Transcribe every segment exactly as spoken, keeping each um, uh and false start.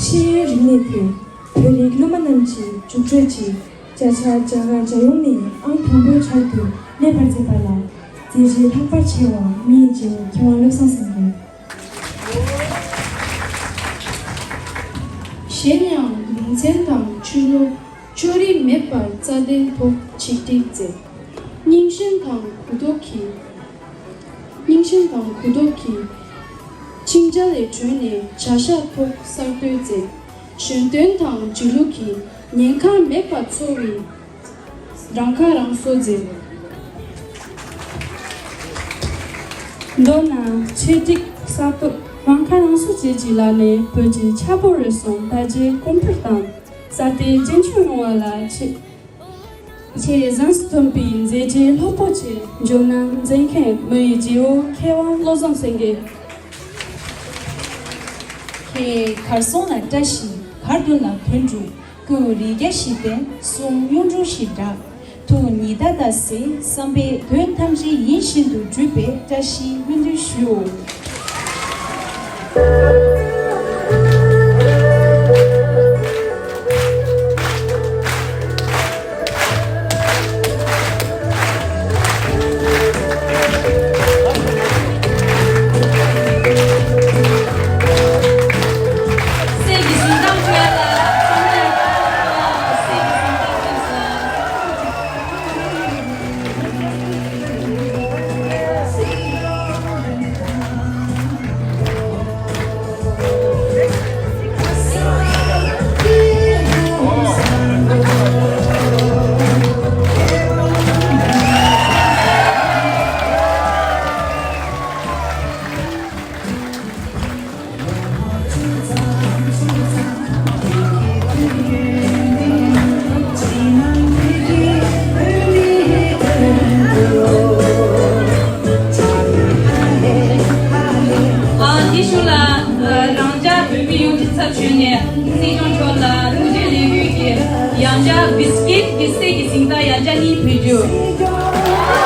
ཤེས་ཡོན་རིག་གནས་ཐད་བོད་རིགས་སློབ་མ་རྣམས་ཀྱི་རྒྱུགས་སྤྲོད་ཀྱིས་བརྒྱ་ཆ་བརྒྱ་དང་བརྒྱ་ཡོངས་ནས་ཨང་དང་པོའི་ཕྱོགས་སུ་སླེབས་པར་མཛད་པ་ལ་མཛད་རྗེས་ལྷག་པར་ཆེ་བ་ངས་བརྗོད་མཁས་དབང་བློ་བཟང་སེང་གེ། གཞན་ཡང་ལུང་ཚན་དང་ཆོས་ལུགས་ཕྱོགས་རིས་མེད་པར་རྩ་དོན་ཐོག་ཆིག་སྒྲིལ་མཛད། རྙིང་ཞེན་དང་གུ་དོག་གི་རྙིང་ཞེན་དང་གུ་དོག་གི་འཆིང་རྒྱ་ལས་གྲོལ་ནས་བྱ་གཞག་ཐོག་གསར་གཏོད་མཛད། གཞོན་དོན་དང་སྒྱིད་ལུག་གི་ཉེན་ཁ་མེད་པར་འཚོ་བའི་རང་ཁ་རང་གསོ་མཛད། མདོར་ན་ཆེད་སྒྲིག་གསར་གཏོད་རང་ཁ་རང་གསོ་བཅས་ཀྱི་ལམ་ནས་བོད་ཀྱི་ཆབ་འོག་རེ་ཟུང་དར་རྒྱས་གོང་འཕེལ་དང་། གསར་གཏོད་རྒྱུན་འཁྱོངས་ཡོང་བ་ལ་ཆེད་ཆེས་གཟེངས་སུ་ཐོན་པའི་མཛད་རྗེས་ལྷུག་པོ་ཆེ་འབྱོར་གནང་མཛད་མཁན་མི་ཡི་རྗེ་བོ་མཁས་དབང་བློ་བཟང་སེང་གེ། ཁྱེད་གར་སོང་ན་བཀྲ་ཤིས། གར་འདུག་ན་དོན་འགྲུབ། སྐུ་རིགས་བརྒྱ་ཞིག་ལྡན། གསུང་གཡུང་དྲུང་ཞིག་གྲགས། ཐུགས་ཉི་ཟླ་ལྟར་གསལ། བསམ་པའི་དོན་ཐམས་ཅད་ཡིད་བཞིན་དུ་འགྲུབ་པའི་བཀྲ་ཤིས་སྨོན་འདུན་ཞུའོ། ཨ་འདི་ཞུ་ལ། རང་ཅག་བོད་མི་ཡོངས་ཀྱི་ཚབ་ཞུས་ནས་སྲིད་སྐྱོང་མཆོག་ལ་ཐུགས་རྗེ་ལེགས་འབུལ་གྱི་ཡང་བསྐྱར་བིས་ཀིཊ་གྱི་སད་ཀྱི་གཟེངས་རྟགས་ཡང་བསྐྱར་གཉིས་ཕུལ་རྒྱུ།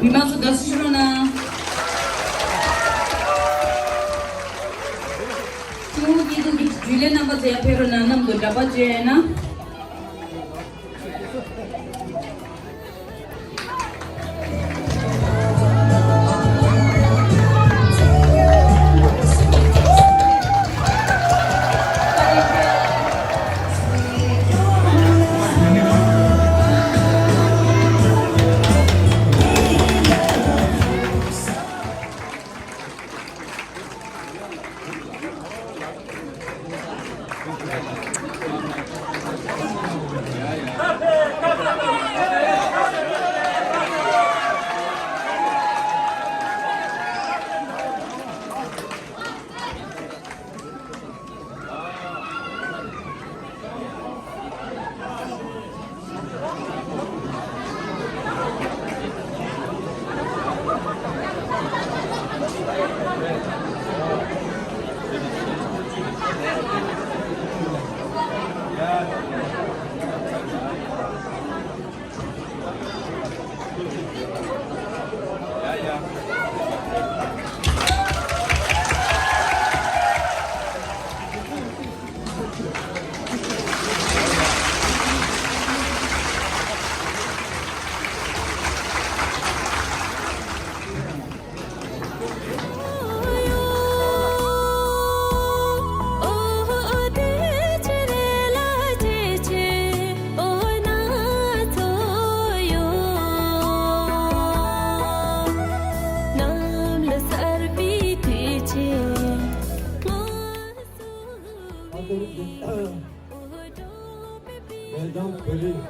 མི་མང་ཚོ་དགའ་བསུ་ཞུ་རོགས་གནང་། ཐུགས་སྐྱིད་སྡུག་གི་རྒྱུས་ལས་རྣམ་པ་ཚོ་ཡར་ཕེབས་རོགས་གནང་། གནམ་དུ་འདྲ་པར་བཅོས་ཡོད་ན། བོད་རིགས་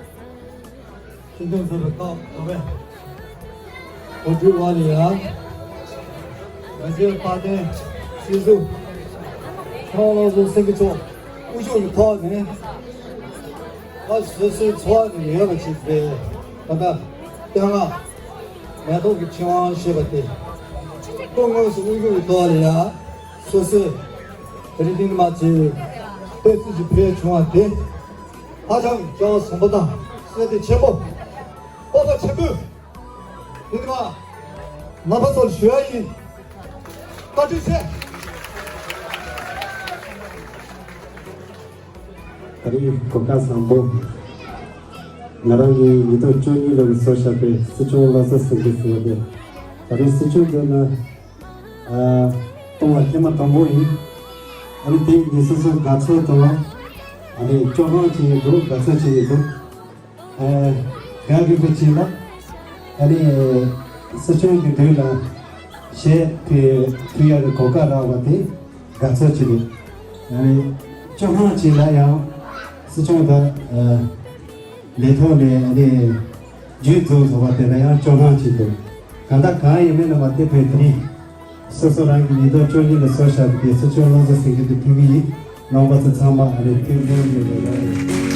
སྤྱི་མཐུན་ཚོགས་པའི་སྐབས་དགོན་པའི་གོ་སྒྲིག་འོག་ལ་ཡང་། ང་ཚོའི་དཔལ་ལྡན་སྲིད་ཟུར་མཁས་དབང་བློ་བཟང་སེང་གེ་མཆོག་དབུ་བཞུགས་ཀྱི་ཐོག་ནས། ང་སོ་སོའི་འཚོ་བ་ནི་ཡོད་པ་ཞིག་རེད། ད་ལྟ་སྐྱེ་དངོས་མེ་ཏོག་གི་ཆིངས་དབང་ཞེས་པ་དེ་སྐུ་དངོས་སུ་དབུ་བཞུགས་ཀྱི་ཐོག་ལ་ཡང་སོ་སོས་དེ་རིང་འདི་ནས་མར་ཅིག་བསྟན་འཛིན་གྱི་ཕུལ་བྱུང་བ་དེ་ཧ་ཅང་གི་སྤྲོ་བ་ཟབ་པོ་དང་སེམས་བདེ་ཆེན་པོ། སྤོབས་པ་ཆེན་པོས་འདི་ནས་མར་རྣམ་པ་ཚོར་ཞུ་ཡ་ཡིན། བཀའ་དྲིན་ཆེ། ད་རེས་གོ་སྐབས་བཟང་པོ། ང་རང་གིས་ཉིས་སྟོང་བཅུ་གཉིས་ལོར་བཟོ་བཞག་པའི་སྲིད་སྐྱོང་བློ་བཟང་སེང་གེ་ཟེར་བ་དེ། ད་རེས་སྲིད་སྐྱོང་མཛད་ན་ཨ་གཏོང་བ་ཐེངས་མ་དང་པོ་ཡིན། ཨ་ནི་དེ་ངས་སོ་སོ་དགའ་ཚོར་དང་། ཨ་ནི་སྤྲོ་སྣང་བྱེད་ཀྱི་འདུག་དགའ་ཚོར་བྱེད་ཀྱི་འདུག་ཨ་ག་གི་པ་ཅིག་ལ། ཨ་ནི་སྲིད་སྐྱོང་གི་མདུན་ལ་གཞས་ཕུལ་ཕུལ་ཡག་གི་གོ་སྐབས་རག་པ་དེ་དགའ་ཚོར་ཅིག་རེད། ཨ་ནི་སྤྲོ་སྣང་ཅིག་ལ་ཡང་སྲིད་སྐྱོང་དང་ཨ་ལས་ཐོག་ནས་ཨ་ནི་རྒྱུན་འཛོམས་ཐུབ་པ་དེ་ལ་ཡང་སྤྲོ་སྣང་ཅིག་འདུག་གང་ལྟར་གང་ཡིན་མིན་ལ་མ་བལྟས་པའི་དེ་རིང་སོ་སོ་རང་གི་ཉིས་སྟོང་བཅུ་གཉིས་ལ་བཟོ་བཞག་པའི་སྲིད་སྐྱོང་བློ་བཟང་སེང་གེ་དེ་ཕུལ་གྱི་ཡིན། རྣམ་པ་ཚོ་ཚང་མ་ཨ་ནི་ཐུགས་སྨོན་གྱི་རེ་བ་ཡོད།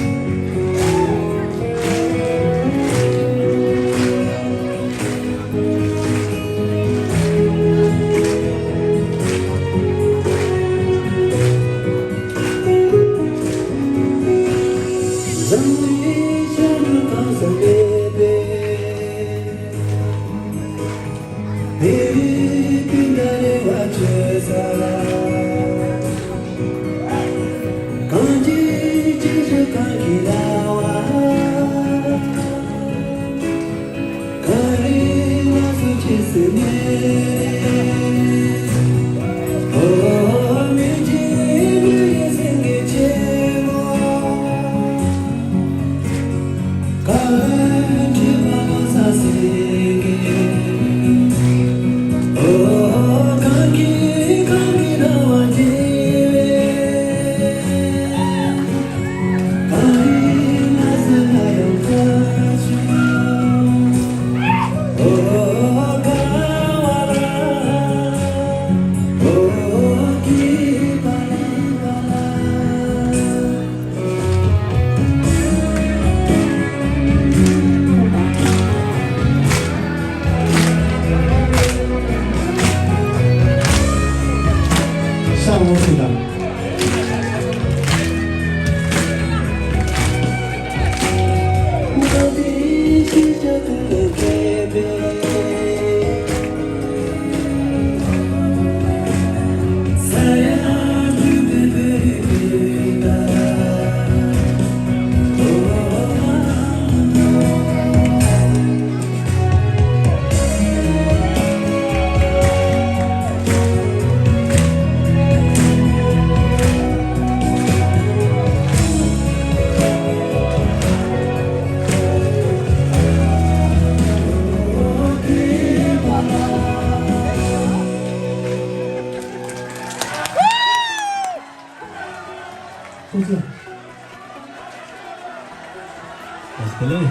ཐུགས་རྗེ་ཆེ།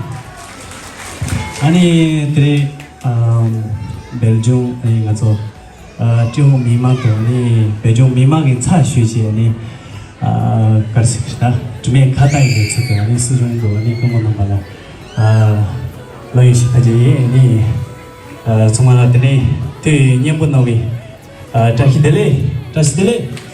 ཨ་ནི་དེ་རིང་ཨམ་བོད་ལྗོངས་ཨ་ནི་ང་ཚོ་ཨ་སྤྲེའུ་མི་མང་དང་ཨ་ནི་བོད་ལྗོངས་མི་མང་གི་ཚབ་ཞུས་བྱས་ཨ་ནི་ཨ་ག་རེ་ཟེར་གི་ད་དྲི་མེད་ཁ་བཏགས་ཡི་ཚུལ་དུ་ཨ་ནི་སྲིད་གཞུང་དུ་ཨ་ནི་སྐུ་ངོ་རྣམ་པ་ལ་ཨ་ལོ་ཡོད་ཞིག་ཕ་ཇེ་ཡེ་ཨ་ནི་ཨ་ཚང་མ་ལ་དེ་ནས་དུས་སྙན་པོ་གནང་བའི་ཨ་བཀྲ་ཤིས་བདེ་ལེགས། བཀྲ་ཤིས་བདེ་ལེགས།